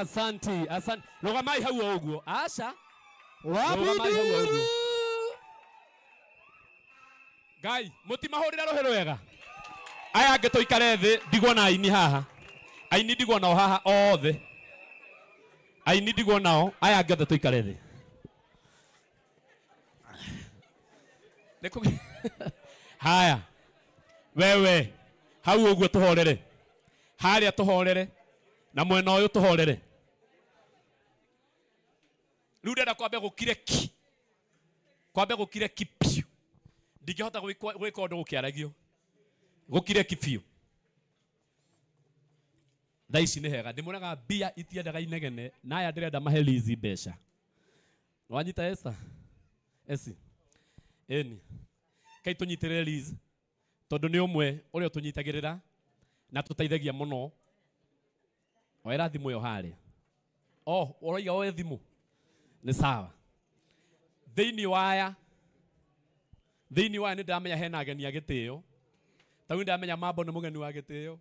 Asanti, asante. Rũgamai hau o ũguo. Aca. Rũgamai hau o ũguo. Ngai, mũtimahũrĩre rũhĩ rwega. Aya angĩ tũikare thĩ, ndigwo na aini haha. Aini ndigwo nao haha othe. Aini ndigwo nao, aya angĩ othe tũikare thĩ. Haya. Wewe, hau ũguo tũhorere. Harĩa tũhorere. Na mwena ũyũ tũhorere. Rĩu ndĩrenda kwambe gũkire ki. Kwambe gũkire ki piũ. Ndingĩhota gwĩka ũndũ gũkĩaragio. Gũkire ki biũ. Thaa ici nĩ hega. Ndĩmũraga mbia itiendaga inegene na aya ndĩrenda mahe Lizi mbeca. Wanyita Esther? Esi. Eni. Kai tũnyitĩrĩre Liz tondũ nĩ ũmwe ũrĩa ũtũnyitagĩrĩra na tũteithagia mũno. Oera thimũ ĩyo harĩa. Oh, ũroiga oe thimũ. Nĩ sawa. Thĩinĩ wa aya nĩ ndamenya hena ageni a gĩtĩo. Ta rĩu ndamenya Mambo nĩ mũgeni wa gĩtĩo.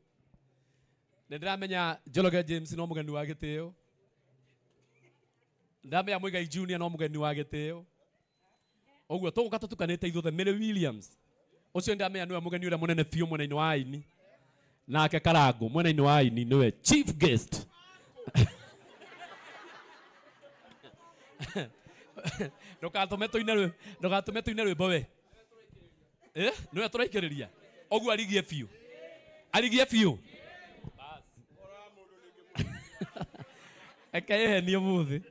Nĩ ndĩramenya Njoroge James no mũgeni wa gĩtĩo. Ndamenya Muigai Junior no mũgeni wa gĩtĩo. Ũguo tũgũka tũtukanĩte ithuothe. Mary Williams ũcio ndamenya nĩwe mũgeni ũrĩa mũnene biũ mwena-inĩ wa aini. Nake Karango mwena-inĩ wa aini nĩwe chief guest. Ndũgatũme tũine rwĩmbo we. Nĩwe tũraikĩrĩria. Ũguo arigie biũ. Arigie biũ. Eke ĩhenie ũmũthĩ.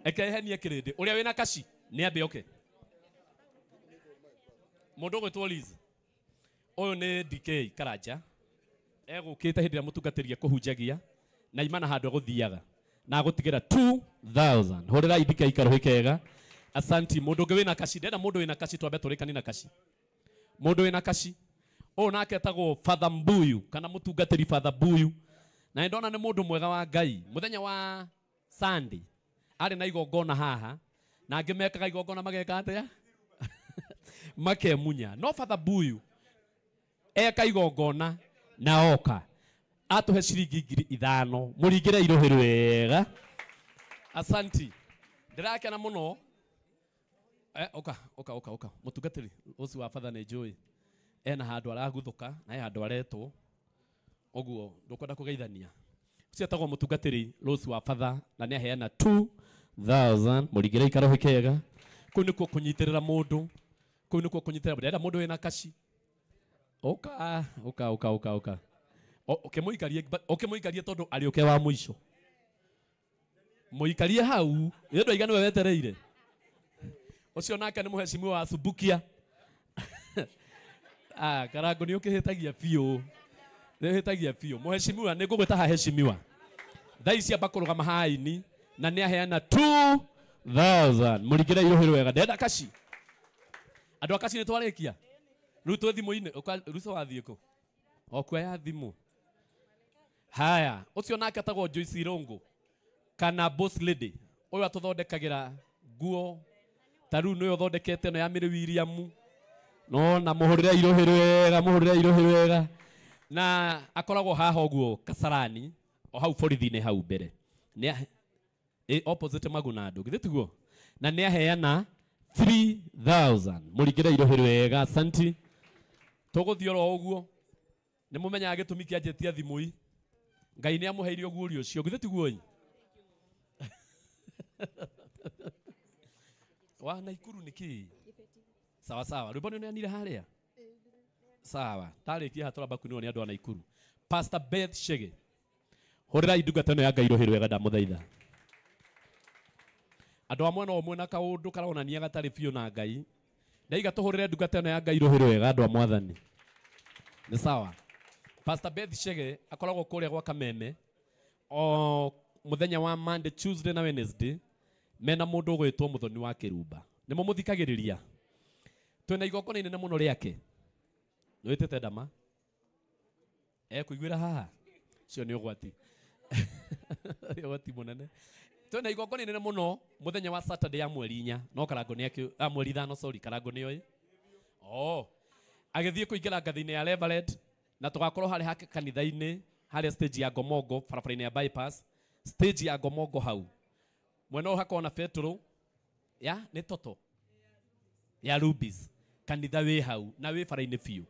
Eke ĩhenie kĩrĩndĩ. Ũrĩa wĩna kaci nĩ ambe oke. Mũndũ ũgwĩtwo Liz. Ũyũ nĩ DK Karanja. Egũkĩte hĩndĩ ĩrĩa mũtungatĩri ekũhunjagia na imana handũ egũthiaga na agũtigĩra 2000. Hũrĩrai DK karũhĩ kega. Asanti. Mũndũ ũngĩ wĩna kaci. Ndĩrenda mũndũ wĩna kaci twambe tũrĩkanie na kaci. Mũndũ wĩna kaci. Ũyũ nake etagwo Father Mbuyu kana mũtungatĩri Father Mbuyu. Na ndona nĩ mũndũ mwega wa Ngai. Mũthenya wa Sunday arĩ na igongona haha na angĩ mekaga igongona mageka atĩa? Makemunya. No Father Mbuyu eka igongona na oka atũhe ciringi 5,000. Mũringĩre irũhĩ rwega. Asanti. Ndĩrakena mũno. Oka oka oka oka. Mũtungatĩri ũcio wa Father nĩ njũĩ ena handũ araguthũka na he handũ aretwo. Ũguo ndũkwenda kũgeithania. Ũcio etagwo mũtungatĩri Rose wa Father na nĩ aheana 2000. Mũringĩre ikarũhĩ kega. Kũu nĩkuo kũnyitĩrĩra mũndũ. Kũu nĩkuo kũnyitĩrĩra. Ndĩrenda mũndũ wĩna kaci. Oka oka oka oka oka. Ũkĩmũikarie tondũ arĩũke wa mũico. Mũikarie hau. Nĩ ũndũ aiga nĩwe wetereire. Ũcio nake nĩ mũhecimiwa wa Subukia. Ah, Karango nĩ ũkĩhĩtagia biũ. Nĩ ũhĩtagia biũ. Mũhecimiwa nĩ ngũgwĩta haha hecimiwa. Thaa ici amba kũrũgama haini na nĩ aheana 2000. Mũringĩre irũhĩ rwega. Ndĩrenda kaci. Andũ a kaci nĩ twarĩkia. Rĩu twĩ thimũ-inĩ. Ruco wathiĩ kũ? O kuoya thimũ. Haya, ũcio nake etagwo Joyce Irũngũ kana Boss Lady. Ũyũ atũthondekagĩra nguo. Ta rĩu nĩwe ũthondekete ĩno ya Mary William. No na mũhũrĩre irũhĩ rwega, mũhũrĩre irũhĩ rwega. Na akoragwo haha ũguo Kasarani, o hau borithi-inĩ hau mbere. Nĩ opposite Maguna andũ, githĩ tiguo? Na nĩ aheana 3000. Mũringĩre irũhĩ rwega, asanti. Tũgũthiĩ oro ũguo. Nĩ mũmenyaga gĩtũmi kĩa njetia thimũ ii. Ngai nĩ amũheire ũguũrio ũcio, githĩ tiguo ii? Wa Naikuru nĩ kĩĩ? Sawa sawa. Rwĩmbo nĩ ũneanire harĩa? Sawa. Tarĩkia haha tũramba kũinĩrwo nĩ andũ a Naikuru. Pastor Beth Shege. Hũrĩrai ndungata ĩno ya Ngai rũhĩ rwega ndamũthaitha. Andũ a mwena ũmwe na kaũndũ karonania gatarĩ biũ na Ngai. Ndaiga tũhũrĩre ndungata ĩno ya Ngai rũhĩ rwega andũ a Mwathani. Nĩ sawa. Pastor Beth Shege akoragwo kũrĩa gwa Kameme o mũthenya wa Monday, Tuesday na Wednesday mena mũndũ ũgwĩtwo Mũthoni wa Kĩrumba. Nĩ mũmũthikagĩrĩria. Twĩna igongona inene mũno rĩake. Nĩ wĩtĩte ndama? Ekũiguĩra haha? Ũcio nĩ ũgwati. Nĩ ũgwati mũnene. Twĩna igongona inene mũno mũthenya wa Saturday ya mweri 4. No Karango nĩ akĩ, mweri 5, sorry, Karango nĩ oĩ. Oh. Agĩthiĩ kũingĩra ngathĩ-inĩ ya Reverend na tũgakorwo harĩa hake kanitha-inĩ, harĩa stage ya Ngomongo, barabara-inĩ ya bypass. Stage ya Ngomongo hau. Mwena ũyũ hakoragwo na Petro ya nĩ toto ya Rubies. Kanitha wĩ hau na wĩ bara-inĩ biũ.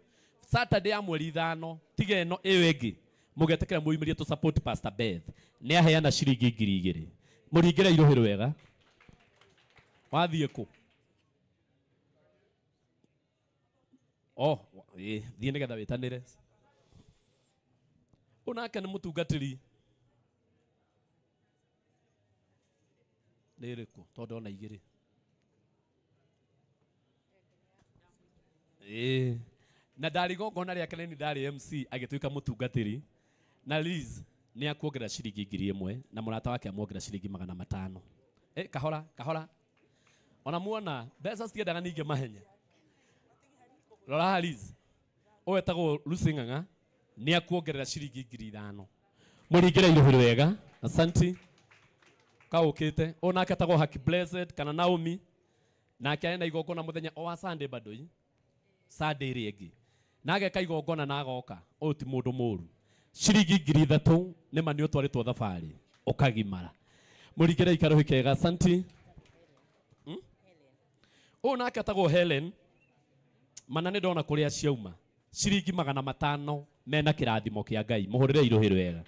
Saturday ya mweri 5 tiga ĩno ĩyo ĩngĩ mũgetĩkĩra mũyumĩrie tũ support Pastor Beth. Nĩ aheana ciringi 2,000. Mũringĩre iruhĩ rwega. Wathiĩ kũ? Oh, thiĩ nĩgetha wĩtanĩre. Ũyũ nake nĩ mũtungatĩri. Nĩ ĩrĩkũ? Tondũ ndona igĩrĩ. Na ndarĩ igongona rĩake nĩ ndarĩ MC agĩtuĩka mũtungatĩri. Na Liz nĩ akuongerera ciringi 1,000 na mũrata wake amuongerera ciringi 500. Kahora kahora. Ona muona mbeca citiendaga ningĩ mahenya. Rora Liz. Ũyũ etagwo Lucy Ng'ang'a nĩ akuongerera ciringi 5,000. Mũringĩre iruhĩ wega. Asante. Kaũkĩte. Ũyũ nake etagwo Haki Blessed kana Naomi. Nake arĩ na igongona mũthenya o wa Sunday bado i. Sunday ĩrĩa ĩngĩ. Na ageka igongona na agoka. Ũyũ ti mũndũ mũru. Ciringi 3,000 nĩ ma nĩ ũtwarĩtwo thabarĩ ũkagimara. Mũringĩre ikarũhĩ kega. Asante. Ũyũ nake etagwo Helen. Mana nĩ ndona kũrĩa ciauma. Ciringi 500 mena kĩrathimo kĩa Ngai. Mũhũrĩre iruhĩ rwega.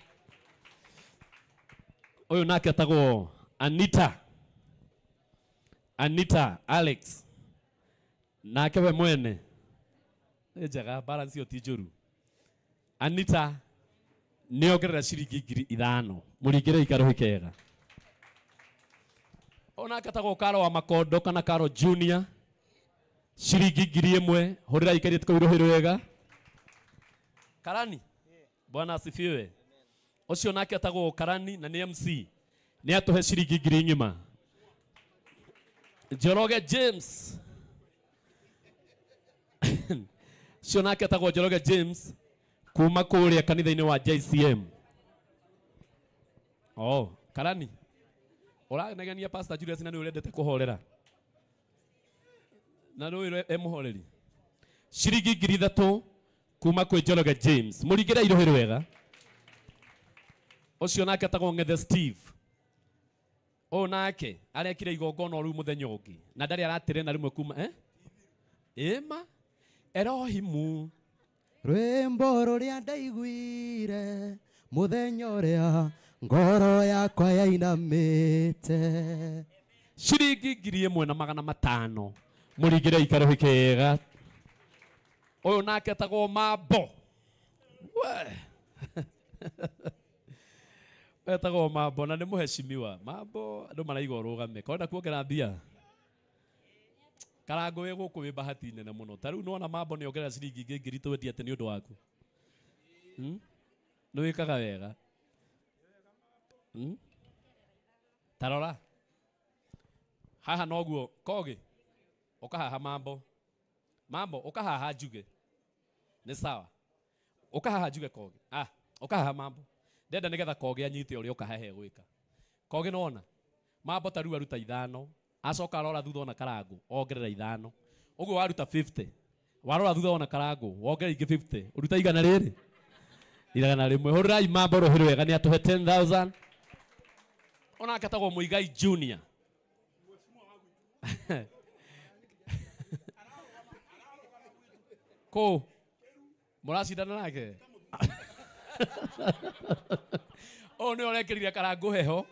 Ũyũ nake etagwo Anita. Anita Alex. Nake we mwene. Nĩ njega balance ĩyo ti njũru. Anita nĩ ongerera ciringi 5,000. Mũringĩre ikarũhĩ kega. Ũyũ nake etagwo Karo wa Makondo kana Karo Junior. Ciringi 1,000. Hũrĩra ikairĩtu kau iruhĩ rwega. Karani. Bwana asifiwe. Ũcio nake etagwo Karani na nĩ MC. Nĩ atũhe ciringi 1,000 ng'ima. Njoroge James. Ũcio nake etagwo Njoroge James kuma kũrĩa kanitha-inĩ wa JCM. Oh, Karani. Ũranegenia Pastor Julius na nĩ ũrendete kũhorera. Na nĩ ũĩ mũhoreri. Ciringi 3,000 kuma kwĩ Njoroge James. Mũringĩre iruhĩ rwega. Ũcio nake etagwo Ng'ethe Steve. Ũyũ nake arekire igongona o rĩu mũthenya ũngĩ. Na ndarĩ aratĩre na rĩmwe kuma Ĩma Erohimu. Rwĩmbo rũrĩa ndaiguire mũthenya ũrĩa ngoro yakwa yainamĩte. Ciringi 1,500. Mũringĩre ikarũhĩ kega. Ũyũ nake etagwo Mambo. We. Etagwo Mambo na nĩ mũheshimiwa. Mambo andũ maraiga ũrũgame. Kwenda kuongerera mbia. Karango wĩ gũkũ wĩ bahati nene mũno. Ta rĩu nĩwona Mambo nĩ ongerera ciringi ingĩ 20,000 atĩ nĩ ũndũ waku. Nĩ wĩkaga wega. Ta rora. Haha noguo Kogi. Ũkahaha Mambo. Mambo ũkahaha njuge. Nĩ sawa. Ũkahaha njuge Kogi. Ah, ũkahaha Mambo. Ndenda nĩgetha Kogi anyite ũrĩa ũkahahe gwĩka. Kogi nĩwona. Mambo ta rĩu aruta 5. Acoka arora thutha ona Karango, ongerera 5. Ũguo waruta 50. Warora thutha ona Karango, wongerera ingĩ 50. Ũruta igana rĩrĩ. 100. Hũrĩrai Mambo rũhĩ rwega nĩ atũhe 10,000. Onake etagwo Muigai Junior. Kũ? Mũracindana nake? Ũyũ nĩwe ũrekĩrire Karango heho.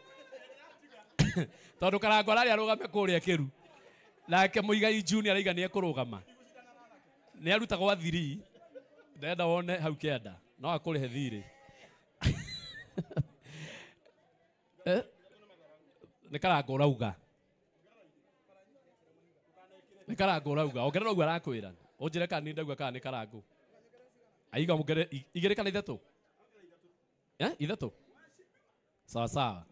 Tondũ Karango ararĩ arũgame kũrĩa kĩru. Nake Muigai Junior araiga nĩ ekũrũgama. Nĩ arutagwo 3. Ndenda wone hau kĩanda. No akũrĩhe thirĩ. Nĩ Karango ũrauga. Nĩ Karango ũrauga. Ongerera ũguo arakwĩra. Ũnjĩre kana nĩ ndauga kana nĩ Karango. Aiga mũngere 2 kana 3? 3? Sawa sawa.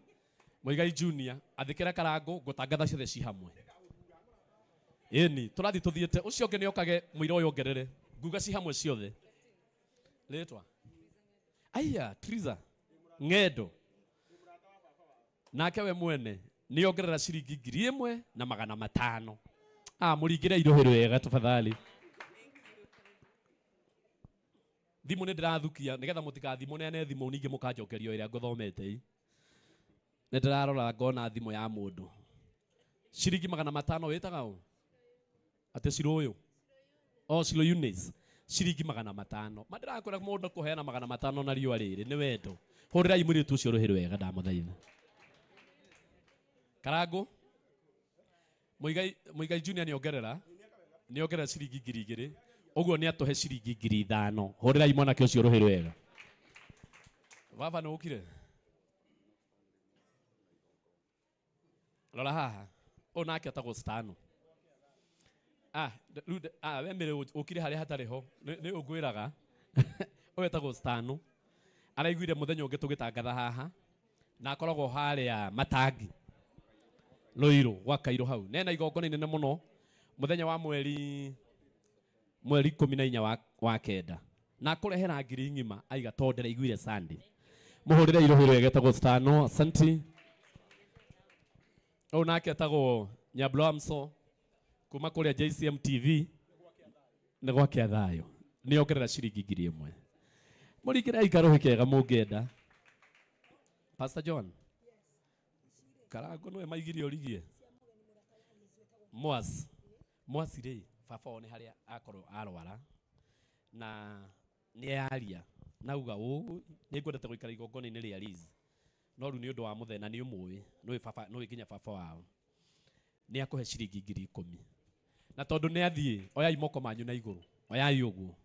Muigai Junior athikĩra Karango ngũtangatha ciothe ci hamwe. Ĩni tũrathiĩ tũthiĩte. Ũcio ũngĩ nĩokage mũira ũyũ ongerere. Nguga ci hamwe ciothe. Rĩtwa. Aya, Triza. Ng'endo. Nake we mwene nĩ ongerera ciringi 1,500. Ah, mũringĩre iruhĩ rwega tafadhali. Thimũ nĩ ndĩrathukia nĩgetha mũtikathimũ neane thimũ ningĩ mũkanjokeria ĩrĩa ngũthomete. Nĩ ndĩrarora ngona thimũ ya mũndũ. Ciringi 500 wĩtaga ũ? Atĩ Cirũyũ. O Ciro Eunice. Ciringi 500. Ma ndĩrakwĩra mũndũ kũheana 500 na riũa rĩrĩ nĩ wendo. Hũrĩrai mũirĩtu ũcio rũhĩ rwega ndamũthaitha. Karango. Muigai Junior nĩongerera. Nĩongerera ciringi 2000. Ũguo nĩ atũhe ciringi 5000. Hũrĩrai mwanake ũcio rũhĩ rwega. Baba nĩ ũkire? Rora haha. Ũyũ nake etagwo Stano. We mĩrĩ ũkire harĩa hatarĩ ho. Nĩ ũngwĩraga. Ũyũ etagwo Stano. Araiguire mũthenya ũngĩ tũgĩtangatha haha. Na akoragwo harĩa Matangi. Rũirũ, gwa Kairũ hau. Nena igongona inene mũno. Mũthenya wa mweri 14 wa kenda. Na akũrehera 1000 ng'ima aiga tondũ ndĩraiguire Sunday. Mũhũrĩre irũhĩ rwega etagwo Stano. Asante. Ũyũ nake etagwo Nyablo kuma kũrĩa JCM TV nĩ gwake thayũ. Nĩ ongerera ciringi 1000. Mũringĩre ikarũhĩ kega mũngĩenda. Pastor John. Karango nĩwe maigirie ũrigie. Mwas. Mwas rĩ, baba wao nĩ harĩa akorwo arwara na nĩ yaria nauga ũũ nĩ ngwendete gũikara igongona-inĩ rĩa Liz. No rĩu nĩ ũndũ wa mũthenya nĩ ũmũĩ, nĩũĩ baba, nĩũĩ nginya baba wao. Nĩ akũhe ciringi 10,000. Na tondũ nĩ athiĩ, oyai moko manyu na igũrũ. Oyai ũguo.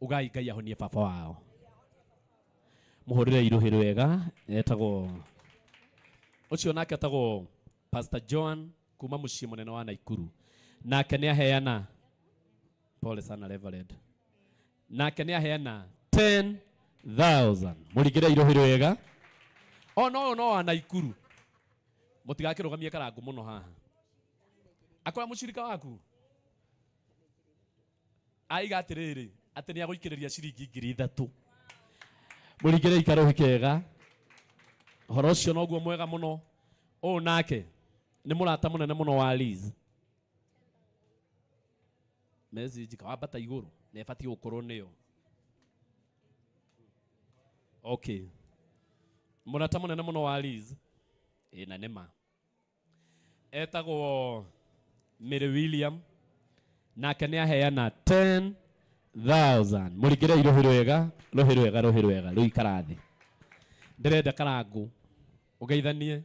Ugai Ngai ahonie baba wao. Mũhũrĩre irũhĩ rwega, etagwo ũcio nake etagwo Pastor John kuma mũciĩ mũnene wa Naikuru. Nake nĩ aheana, pole sana Reverend. Nake nĩ aheana 10,000. Mũringĩre irũhĩ rwega. O no no wa Naikuru. Mũtigakĩrũgamie Karango mũno haha. Akora mũcirika waku. Aiga atĩrĩrĩ, atĩ nĩ agũikĩrĩria ciringi 3,000. Mũringĩre ikarũhĩ kega. Ũhoro ũcio noguo mwega mũno. Ũyũ nake nĩ mũrata mũnene mũno wa Liz. Message kawambata igũrũ na ĩbatiĩ gũkorwo nĩyo. Okay. Mũrata mũnene mũno wa Liz ĩna nĩma. Etagwo Mary William nake nĩ aheana 10,000. Mũringĩre irũhĩ rwega, rũhĩ rwega, rũhĩ rwega, rũikara thĩ. Ndĩrenda Karango ũgeithanie